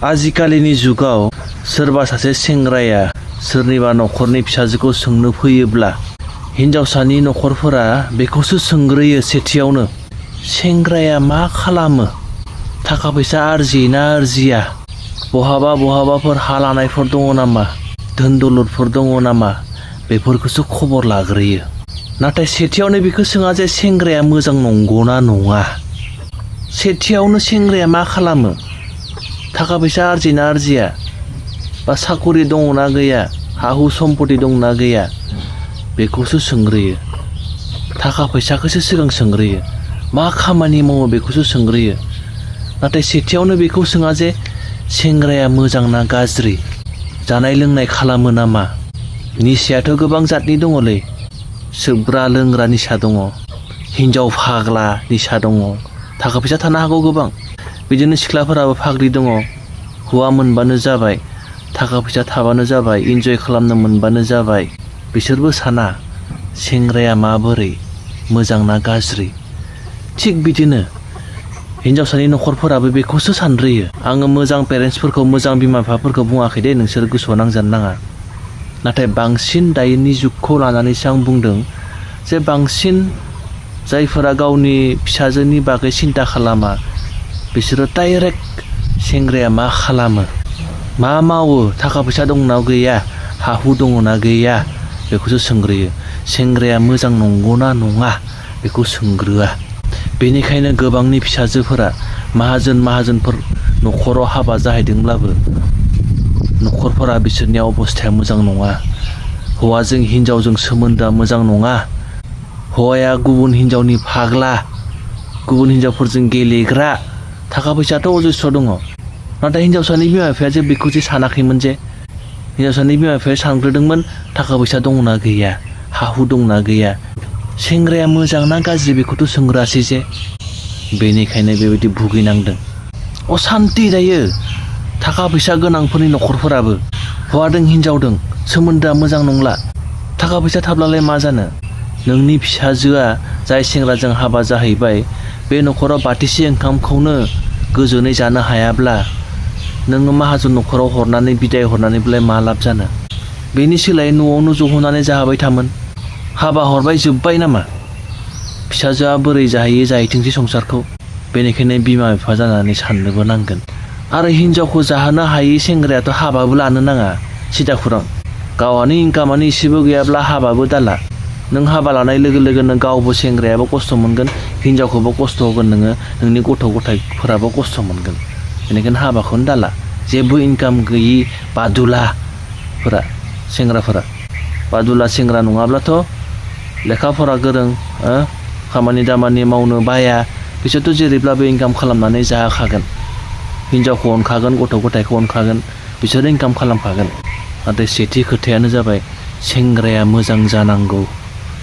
आजिखालिनि जुगाव सोरबा सासे सेंग्राया सोरनिबा न'खरनि फिसाजोखौ सोंनो फैयोब्ला हिनजावसानि न'खरफोरा बेखौसो सोंग्रोयो सेथियावनो। सेंग्राया मा खालामो? थाखा फैसा आरजियोना आरजिया? बहाबाफोर हा लानायफोर दङ नामा? धोन दौलतफोर दङ नामा? बेफोरखौसो खबर लाग्रोयो। नाथाय सेथियावनो बेखौ सोङा जे सेंग्राया मोजां नंगौना नङा। सेथियावनो सेंग्राया मा खालामो? थाखा फैसा आरजियोना आरजिया? बा साकरि दङना गैया? हा हु सम्पति दंना गैया? बेखौसो सोंग्रोयो। थाखा फैसाखौसो सिगां सोंग्रोयो। मा खामानि मावो बेखौसो सोंग्रोयो। नाथाय सेथियावनो बेखौ सोङा जे सेंग्राया मोजां ना गाज्रि? जानाय लोंनाय खालामो नामा? निसायाथ' गोबां जातनि दङलै। सोबग्रा लोंग्रा निसा दङ, हिनजाव फाग्ला निसा दङ। थाखा फैसा थानो हागौ गोबां, बिदिनो सिख्लाफोराबो फाग्लि दङ। हौवा मोनबानो जाबाय, थाखा फैसा थाबानो जाबाय, इन्जय खालामनो मोनबानो जाबाय। बिसोरबो साना सेंग्राया माबोरै, मोजां ना गाज्रि। थिग बिदिनो हिनजावसानि न'खरफोराबो बेखौसो सानग्रोयो। आङो मोजां पेरेन्टसफोरखौ, मोजां बिमा बिफाफोरखौ बुङाखै दे, नोंसोर गोसोआव नांजानो नाङा। नाथाय बांसिन दायोनि जुगखौ लानानैसो आं बुंदों जे बांसिन जायफोरा गावनि फिसाजोनि बागै सिन्था खालामा, बिसोरो डाइरेक्ट सेंग्राया मा खालामो, मा मावो, थाखा फैसा दंना गैया, हा हु दङना गैया, बेखौसो सोंग्रोयो। सेंग्राया मोजां नंगौना नङा बेखौ सोंग्रोआ। बेनिखायनो गोबांनि फिसाजोफोरा माहाजोनफोर न'खराव हाबा जाहैदोंब्लाबो न'खरफोरा बिसोरनि अबस्थाया मोजां नङा। हौवाजों हिनजावजों सोमोन्दोआ मोजां नङा। हौवाया गुबुन हिनजावनि फाग्ला, गुबुन हिनजावफोरजों गेलेग्रा। थाखा फैसाथ' अजस्र दङ। नाथाय हिनजावसानि बिमा बिफाया जे बेखौ जे सानाखैमोन, जे हिनजावसानि बिमा बिफाया सानग्रोदोंमोन थाखा फैसा दंना गैया, हा हु दंना गैया। सेंग्राया मोजां ना गाज्रि बेखौथ' सोंग्रासै जे। बेनिखायनो बेबायदि भुगिनांदों, असान्ति जायो। थाखा फैसा गोनांफोरनि न'खरफोराबो हौवादों हिनजावदों सोमोन्दोआ मोजां नंला। थाखा फैसा थाब्लालाय मा जानो? नोंनि फिसाजोआ जाय सेंग्राजों हाबा जाहैबाय, बे न'खराव बाथिसे ओंखामखौनो गोजोनै जानो हायाब्ला नोङो माहाजोन न'खराव हरनानै बिदाय हरनानैब्लालाय मा लाब जानो? बेनि सोलायै न'आवनो जहनानै जाहोबाय थामोन। हाबा हरबाय जोब्बाय नामा? फिसाजोआ बोरै जाहैयो जाहैथोंसै संसारखौ। बेनिखायनो बिमा बिफा जानानै साननोबो नांगोन। आरो हिनजावखौ जाहोनो हायै सेंग्रायाथ' हाबाबो लानो नाङा। सिदा खुरां, गावहानो इनकामानो एसेबो गैयाब्ला हाबाबो दाला। नों हाबा लानाय लोगो लोगोनो गावबो सेंग्रायाबो खस्थ' मोनगोन, हिनजावखौबो खस्थ' होगोन नोङो, नोंनि गथ' गथायफोराबो खस्थ' मोनगोन। बेनिखायनो हाबाखौनो दाला। जेबो इनकाम गैयि बादुलाफोरा, सेंग्राफोरा बादुला सेंग्रा नङाब्लाथ' लेखा फरा गोरों, खामानि दामानि मावनो बाया, बिसोरथ' जेरैब्लाबो इनकाम खालामनानै जाखागोन। हिनजावखौ अनखागोन, गथ' गथायखौ अनखागोन, बिसोरो इनकाम खालामखागोन। नाथाय सेथि खोथायानो जाबाय सेंग्राया मोजां जानांगौ।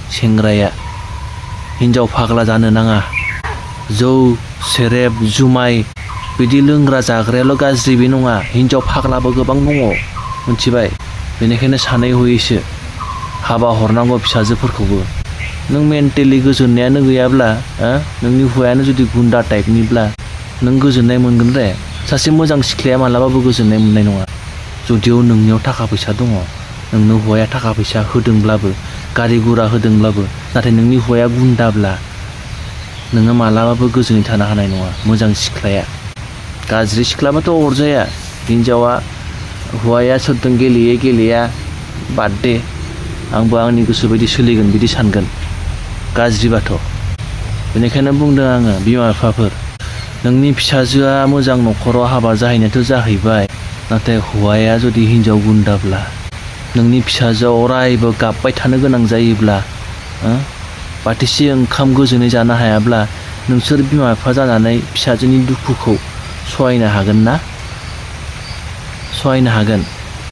सेंग्राया हिनजाव फाग्ला जानो नाङा। जौ सेरेब जुमाय बिदि लोंग्रा जाग्रायाल' गाज्रि बे नङा, हिनजाव फाग्लाबो गोबां दङ, मिथिबाय? बेनिखायनो सानै हयैसो हाबा हरनांगौ फिसाजोफोरखौबो। नों मेन्टेलि गोजोननायानो गैयाब्ला, नोंनि हौवायानो जुदि गुन्दा टाइपनिब्ला नों गोजोननाय मोनगोन रे? सासे मोजां सिख्लाया मालाबाबो गोजोननाय मोननाय नङा। जुदियाव नोंनियाव थाखा फैसा दङ, नोंनो हौवाया थाखा फैसा होदोंब्लाबो, गारि गुरा होदोंब्लाबो, नाथाय नोंनि हौवाया गुन्दाब्ला नोङो मालाबाबो गोजोनै थानो हानाय नङा। मोजां सिख्लाया, गाज्रि सिख्लाबाथ' अरजाया। हिनजावा हौवाया सोरजों गेलेयै गेलेया बाद दे, आंबो आंनि गोसो बायदि सोलिगोन बिदि सानगोन गाज्रिबाथ'। बेनिखायनो बुंदों आङो, बिमा बिफाफोर, नोंनि फिसाजोआ मोजां न'खराव हाबा जाहैनायाथ' जाहैबाय, नाथाय हौवाया जुदि हिनजाव गुन्दाब्ला, नोंनि फिसाजोआ अरायबो गाबबाय थानो गोनां जायोब्ला, बाथिसे ओंखाम गोजोनै जानो हायाब्ला, नोंसोर बिमा बिफा जानानै फिसाजोनि दुखुखौ सहायनो हागोन ना? सहायनो हागोन?